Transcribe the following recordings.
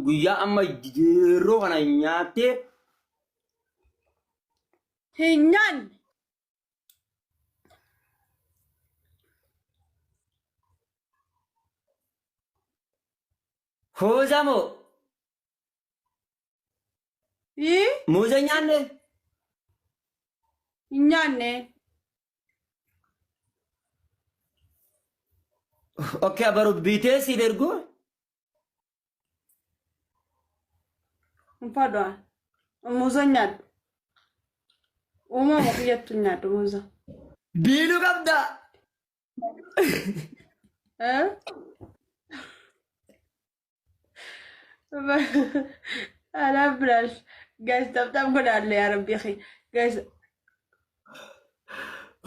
Guyyaa amma jirru kana nyaattee Hin nyaanne. Hooza moo Ii muuza hin nyaanne? Hin nyaanne. Okay, abaru bitee siif ergu. Hin fadhu an. Muuza hin nyaadhu. Uumama kiyyattu hin nyaadhu muuza. Biiluu qabda. Eh? Anaa biraash. Guys, tap tap godhaalle yaa rabbii kee. Guys,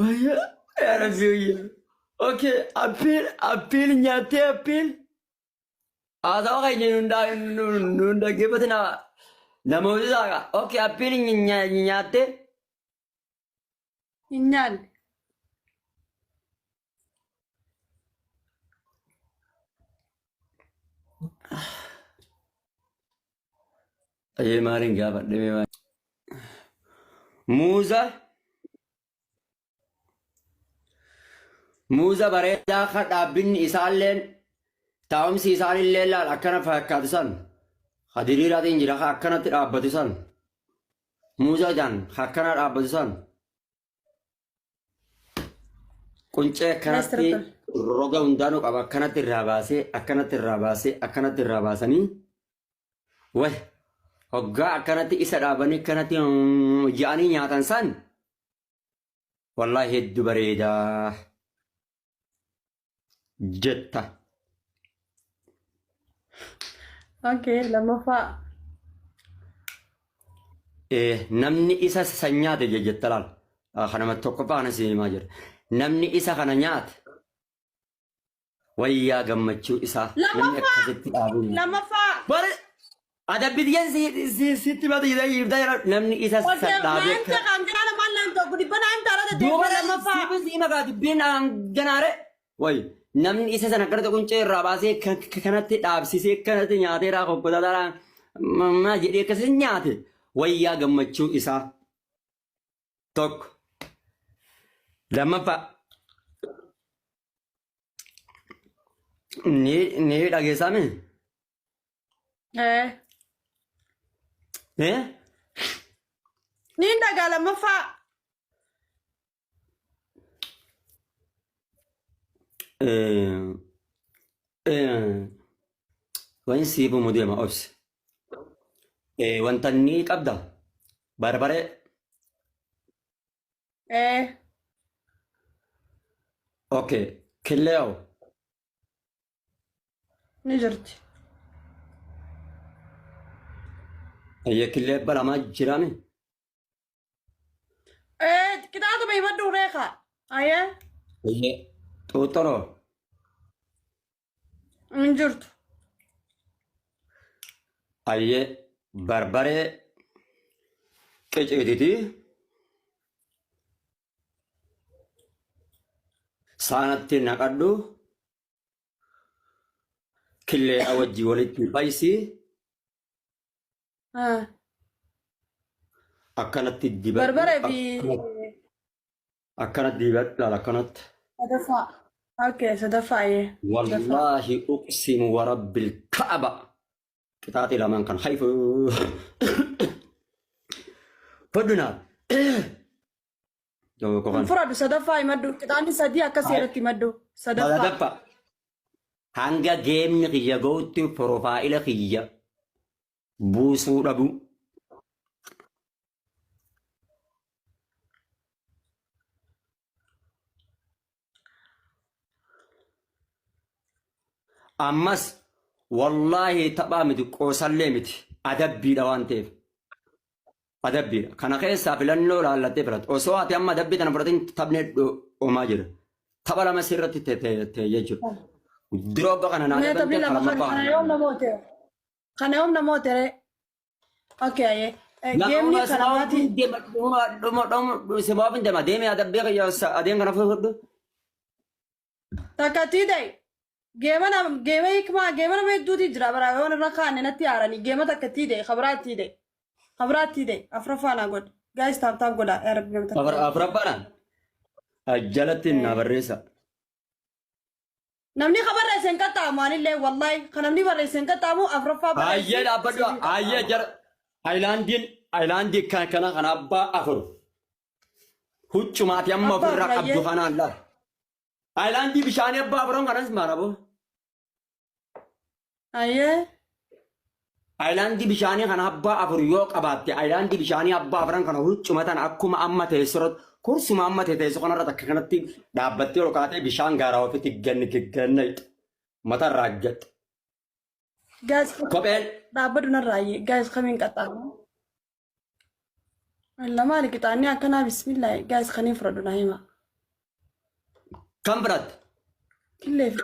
Wayya yaa rabbi wayya. Okay, appiil appiil nyaattee appiil. Haasawa keenya nun dhaggeeffatina namoota isaa. Okay, appiil nyaattee. Hin nyaanne. Ayyee maaliin gaafadhe mee maal? Muuza muuza bareedaa kan dhaabbinni isaalleen taa'umsi isaanillee laal akkana fakkaatu san ka diriiraatiin jira ka akkanatti dhaabbatu san muuza jaan ka akkana dhaabbatu san Quncee akkanatti roga hundaanuu qaba akkanatti irraa baasee akkanatti irraa baasee akkanatti irraa baasanii way hoggaa akkanatti isa dhaabanii akkanatti ja'anii nyaatan san wallaahi hedduu bareedaa jetta. Okay, lammaffaa. Namni isa san nyaate jetta laal. Kanama tokkoffaa kana si himaa jira. Namni isa kana nyaate wayyaa gammachuu isaa namni Lammaffaa. akkasitti dhaabuun. Lammaffaa. Bare adabbitiin sitti mata jedhee jirta jira namni isa san dhaabee Naanta kan kana maal naan tokko dhibba naanta irra Duuba deddeebi'e lammaffaa. siifis hima kaa dubbiin ganaare. Way namni isa sana akkana quncee irraa baasee kanatti dhaabsisee kanatti nyaatee raa kokkotataa maa jedhee akkasii nyaate wayyaa gammachuu isaa tokko. Lammaffaa ni ni dhageessaa mi? Eh. Eh? Niin dhagaa lammaffaa. Eh, eh, Waan siif himu deema obsi. Eh, wanta ni qabda. Barbaree. Eh. Okay. Killee hoo? Ni jirti. Ayyee killee balamaa jiraame. Eh, qixaatuma himadhu reeka. Ayyee. Ayyee xuuxxoroo. Hin jirtu. Ayyee barbaree qiciititi. Saanatti naqadhu. Killeedha wajji walitti baysi. Ah. Akkanatti dibadhu. Barbaree fi Akkanatti dibadhu laal akkanatti. sadaffaa. Okay, sadaffaa ayyee. Sadaffaa. Wallaahi uqsimu warabbil ka'aba. Qixaaxii lamaan kan hayfu. Fudhu naa. Tokko Hin kan. fudhadhu sadaffaa himadhu. Qixaanni sadii akka seeratti himadhu. Sadaffaa. Sadaffaa. Hanga geemni kiyya ga'utti profaayila kiyya buusuu dhabuu. Ammas wallaahi taphaa miti qoosallee miti adabbiidha waan ta'eef. Adabbiidha. Kana keessaa filannoo laallattee filatta. Osoo ati amma adabbii tana fudhatin taphni homaa jira. Tapha lama sirratti ta'e jechuudha. Dirooga kana naa Mee taphni adabamte lama kana lammaffaa kana kana. yoom namoote? Kana yoom namoote ree? Okay, ayyee. Geemni kana maati. Simaaf hin deema deemee adabbii adeem kana fudhadhu. Takka tii ta'e. Geema nama geema hiikmaa geema nama hedduuti jira bara yoon irra kaanne natti haaranii geema takka itti hidhe kabraa itti hidhe kabraa itti hidhe afraffaa naa godhe gaayis taap taap godha yaa rabbi nama takka. Afraffaadha. Jalatti naa barreessa. Namni ka barreesse hin qaxxaamu anillee wallaahi ka namni barreesse hin qaxxaamu afraffaa barreessi Hayyee dhaabbadhu. siif hin Hayyee qaxxaamu. jara. Ayilaandiin ayilaandii kana kana kana abbaa afur. Huccumaati amma Abbaa ofirraa afur qabdu hayyee. kanaan laal. Ayilaandii bishaanii abbaa afuran kanas maal aboo? Hayyee. Ayilaandii bishaanii kana abbaa afur yoo qabaatte ayilaandii bishaanii abbaa afran kana huccuma tana akkuma amma teessurratti kursuma amma ta'e teessu kanarratti akka kanatti dhaabbattee ol kaatee bishaan gaaraa ofitti ganni ganna matarraa gatte. Guys Kopheen dhaabbadhu narraa hayyee guys kamiin qaxxaamu. Lamaani qixaanni akkanaa bismillah guys kaniin fudhadhu naa hima. Kam fudhatte? Killee fi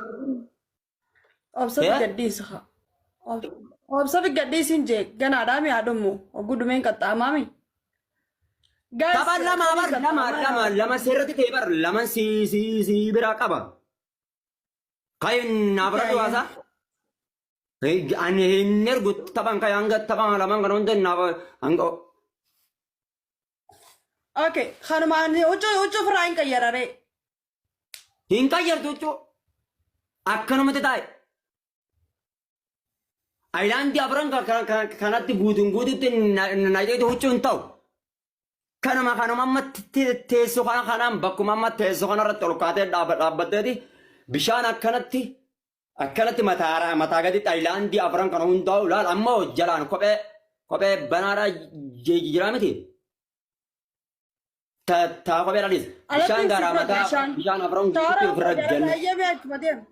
obsa fi Eh? gadhiisi haa. Obsa fi gadhiisiin jee ganaadhaa mi haa dhumu ogguu dhumeen qaxxaamaa mi. Guys Tapha lama kamiin bar lama qaxxaamaa lama lama seerratti ta'e bar lama si si si biraa qaba. Kayin naa fudhadhu haasaa. Ani hin ergu taphan kaya hanga taphan lamaan kana hunda naaf hanga Okay kanumaan huccuu huccuu ofirraa hin qayyararee. Hin qayyartu huccuu. Akkanumatti taa'e. Ayilaandii afran kanatti guutuun guututti na huccuu hin ta'u. Kanuma kanuma amma teessoo kana kanaan bakkuma amma teessoo kanarratti ol kaatee dhaabbatteeti bishaan akkanatti akkanatti mataa mataa gaditti ayilaandii afran kana hundaa'u laal amma jalaan kophee kophee banaadhaa jiraa miti. Ta ta kophee dhaliis bishaan Alatti si garaa fudhadha mataa bishaan. bishaan afran Toora guututti ofirra ganna. baay'ee beektu deema.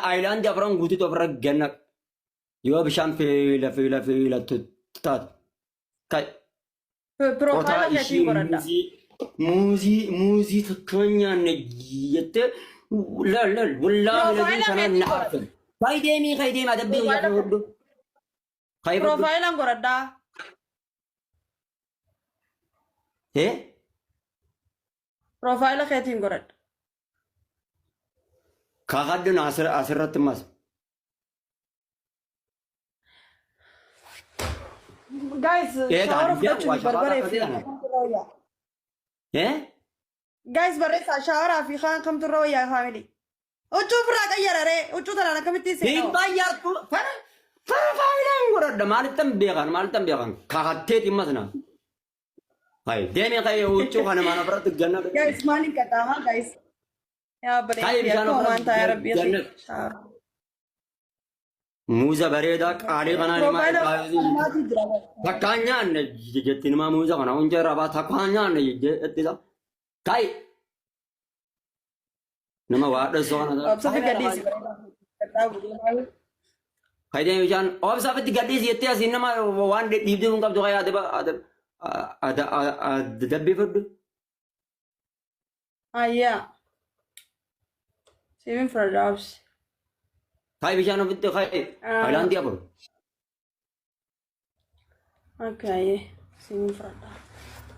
Ayilaandii afran guututti ofirra ganna. Yoo bishaan fiila fiila fiila taatu. Kai. Qotaa Piroofaayila ishii keetiin godhadha. muuzii muuzii muuzii takka hin nyaanne jettee lal lal wallaahi laziin Piroofaayila kanaan keetiin na godhadha. aarsan. Kai deemii kai deemii adabbii kiyya Piroofaayila fudhu. Kai fudhu. piroofaayilaan godhadhaa. Eh? Piroofaayila keetiin godhadha. Kakadhu na asirratti mas. Guys, Eh, shaawara gaariin fudhachuun waa shabaabaa barbaree fi akkasii kana. kamtu irra wayyaa? Eh? Guys, barreessaa shaawaraa fi kaan kamtu irra wayyaa faamilii. Huccuu ofirraa qayyararee huccuu tanaan akkamittiin Hin seenaa? baay'aatu fara fara faayidaa hin godhadha maalittan beekan maalittan beekan kakatteeti mas na. Hai deemee kai huccuu kana mana biratti ganna. Guys, maaliin qaxaamaa guys? Yaa Kai bareeddii bishaan akkuma waan taa'ee ofirratti rabbii ganna. shaawara. Muuza bareedaa qaalii kanaa namaa Piroofaayila irraa namaatii jira. takkaan nyaanne jetti namaa muuza kana hundee irraa baa takkaan nyaanne jetti isa. Kai nama waa dhessoo kana. Obsa fi gadhiisi. Kai deemi bishaan obsa ofitti gadhiisi jettee asiin nama waan dhiibdee hin qabdu kai adaba adabbii fudhu. Ayyaa. Simin fudhadha obsi. Kai bishaan ofitti kai haayilaandii afur. Okay, simin fudhadha.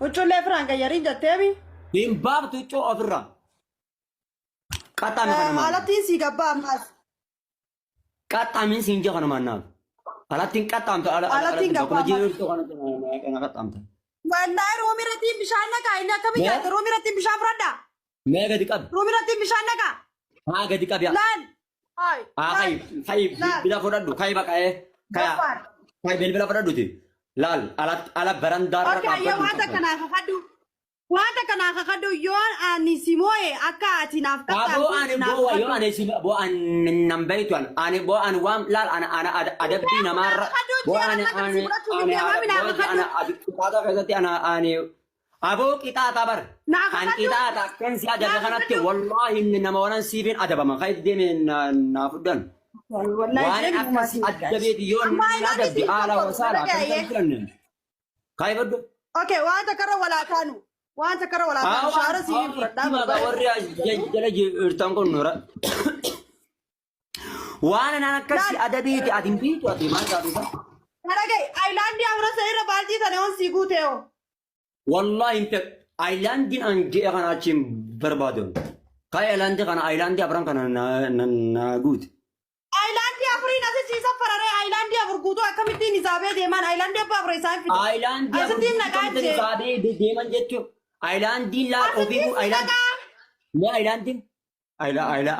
Huccuullee firaan qayyariin jetteemi. Hin baaftu huccuu ofirraa. Qaxxaame kana maal? Haalattiin sii gabbaa ammaas. Qaxxaamin siin jee kana maal naaf? Alattiin qaxxaamta ala Alattiin alatti bakkuma gabbaa ammaas. jirtu kana qaxxaamta. Wallaahi roomirattiin bishaan naqaa inni akkami Mee? nyaata roomirattiin bishaan fudhadha. Mee gadi qabi. Roomirattiin bishaan naqaa. Haa gadi qabi. Laal. Haay. Haa Laal. kai kai Laal. bilbila fudhadhu kai baqa'ee. Kaya Gaffaar. kai bilbila fudhadhuti. Laal ala ala barandaarra Okay, yoo dhaabbadhu. wanta kanaa kakadhu. Wanta kanaa kakadhu yoo ani si moo'e akka ati naaf Aboo ani qaxxaamtu naaf boo yoo kakadhu. ani si boo ani nan beektu ani ani boo ani waan laal ana ana adabbii namaarra Kakadhu boo ji'a ani lama ani si fudhachuu ani didee maami naaf boo kakadhu. ana qixaaxa keessatti ana ani aboo qixaaxa bar Naa an kakadhu. qixaaxa akkan si adabe Naa kanatti kakadhu. wallaahi inni nama wanan siifin adabama kan itti deeme naa fudhan Wallaahi waan jireenya akkas uumaa si addabeeti yoo Amma na ilaali adabde si haala tokko wasaala dhaga'e. kan kan filanne kaayifadhu. Okay, wanta karra walaa kaanu. Wanta karra walaa kaanu. Shaara siifin fudhadhaa Maqaa warri as jala jirtan kun nura. Waan anaan akkasi adabiiti ati hin beektu ati maal taatu isa? Dhaga'i, ayilaandii afran sanirra baaltii tana yoon sii guute hoo. Wallaahi hin fedhu. Ayilaandiin an je'e kana achi hin barbaadu. Kaa'ee ayilaandii kana ayilaandii afran kana na guuti. Ayilaandii afuriin asi siisa fararee ayilaandii afur guutuu akkamittiin isaabee deeman ayilaandii abbaa afur isaan fide. Ayilaandii afur Asittiin naqaa akkamittiin jee. isaabee deeman jechuun ayilaandiin laal ofii Asittiin si ayilaandii. naqaa. Mee ayilaandiin?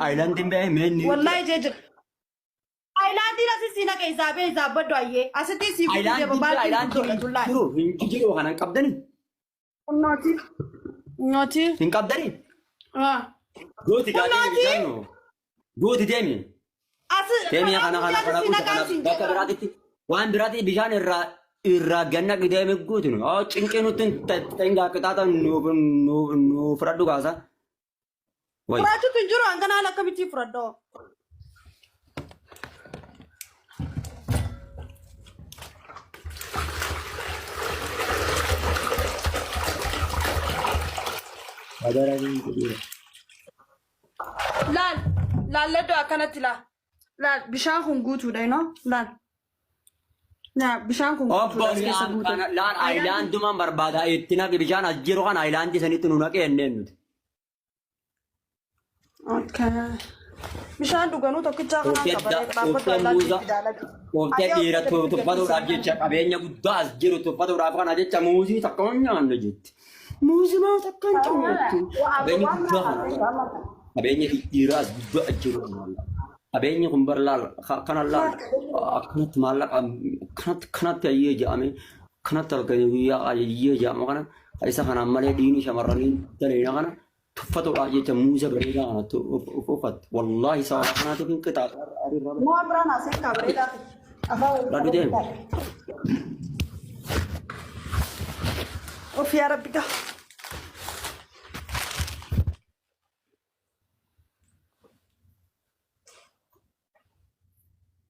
Ayilaandiin ba'ee mee inni. Wallahi jee jira. Ayilaandiin asi si naqa isaabee isaabbaddu ayyee. Asittiin si guutuu deema Ayilaandiin baaltiin ayilaandiin guddoodha tullaa. jiru hin jiru kana hin qabdani. Nooti. Nooti. Hin qabdani. Ah. Guuti gaa deemi Kunnooti. bishaan nuu. Guuti deemi. Asi Deemi kana kana kana si guuti naqaa kana siin bakka jedha. biraatitti waan biraatti bishaan irraa irraa ganna deemi guuti nu. Oo cinqii nutti hin ta'in gaa qixaaxa nuuf nuuf nuuf fudhadhu kaasa. Wayi. Fudhachuutu hin jiru hangana haala akkamittiin fudhadhoo? Laal laalladhoo akkanatti laal. Laal bishaan kun guutuudha inoo laal. Yaa bishaan kun Obbo guutuudha as keessa guutuudha. kana laan ayilaandumaan barbaada itti naqi bishaan as jiru kana ayilaandii sanitti nu naqee jenneen nuti. Okay. Bishaan dhuganuu tokkichaa kanaan Oftee qabatee dhaabbatu oftee ayilaandii muuza itti daalaga. oftee Ayyoo dhiira tuffatuudhaaf jecha qabeenya guddaa as jiru tuffatuudhaaf kana jecha muuzii takka hin nyaanne jetti. Muuzii maa takka hin nyaattu. Qabeenya guddaa kana qabeenya dhiiraa as guddaa as jiru kana. Qabeenyi kun bar laal kana laal akkanatti maallaqa akkanatti kanatti ayyee jedhame akkanatti halkanii guyyaa ayyee jedhamu kana isa kanaan malee dhiini shamarranii daleena kana tuffatuudhaaf jecha muuza bareedaa kana uffatti. Wallaahi sababa kanaatiif hin qixaaxu. Waan biraan asii kabareedaa. Afaan waliin Radhu deemi. Of yaa rabbi gaa.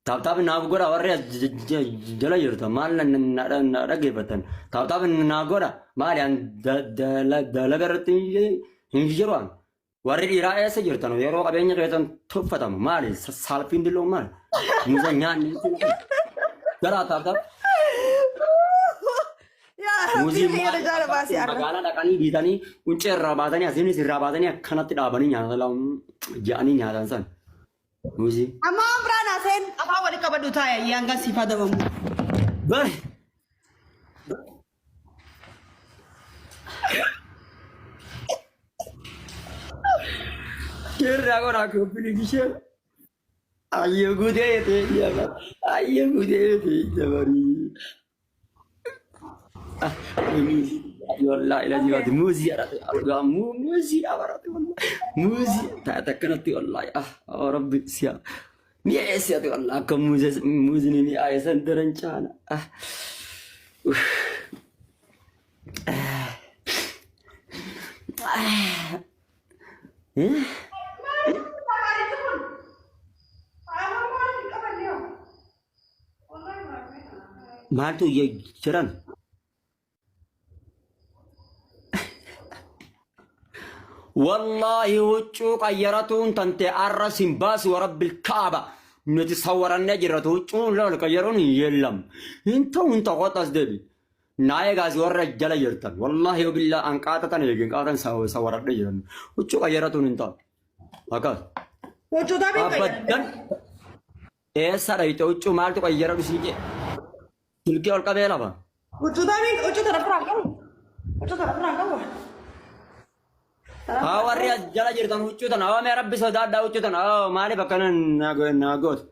Taaptaap naaf godha warri as jala jirtan maal na dhaggeeffattan. Taaptaap naaf godha maali an dalaga irratti hin jiru an. Warri dhiiraa eessa jirtan yeroo qabeenya keessan tuffatamu maali saalfiin dilloo maali? Muuza nyaanni gara taaptaap. Yaa rabbi Muuzii xiyyeera jaala baasii arra. magaalaa dhaqanii biitanii quncee irraa baatanii asiinis irraa baatanii akkanatti dhaabanii nyaatan jedhanii nyaatan san. Muuzii. Amma waan biraan haasa'een afaan waliin qabadhu taa'e hanga siif adabamu. Bari. Irraa godhaa koppiliin ishee. Ayyee gudee ta'e jaba. Ayyee gudee ta'e jabarii. Wallahi lazim ati muuzii arate argaa muuzii abarate wallahi muuzii taate akkanatti wallahi ah oh rabbi siya mi'eessi ati wallahi akka muuzii muuziin mi'aaye san daran caala ah Maaltu jiran? Wallaahi huccuu qayyaratuun tante arra sin baasu warabbil kaaba. Nuti sawwarannee jirratu huccuun lool qayyaruun hin yeellam. Hin ta'u hin ta'u qoxas deebi. Naa eegaas warra jala jirtan. Wallaahi yoo billaa an qaatatan eegin qaatan sawwaradhee jiran. Huccuu qayyaratuun hin ta'u. Akkas. Huccuu taphii qayyarate. Abaddan eessa dhayite huccuu maaltu qayyaradhu siin jedhe. Silkii ol qabee lafa. Huccuu taphii huccuu tana biraan qabu. Huccuu tana biraan qabu. Haa warri as jala jirtan huccuu tana haa mee rabbi sodaadhaa huccuu tana haa maaliif akkana naa gootu.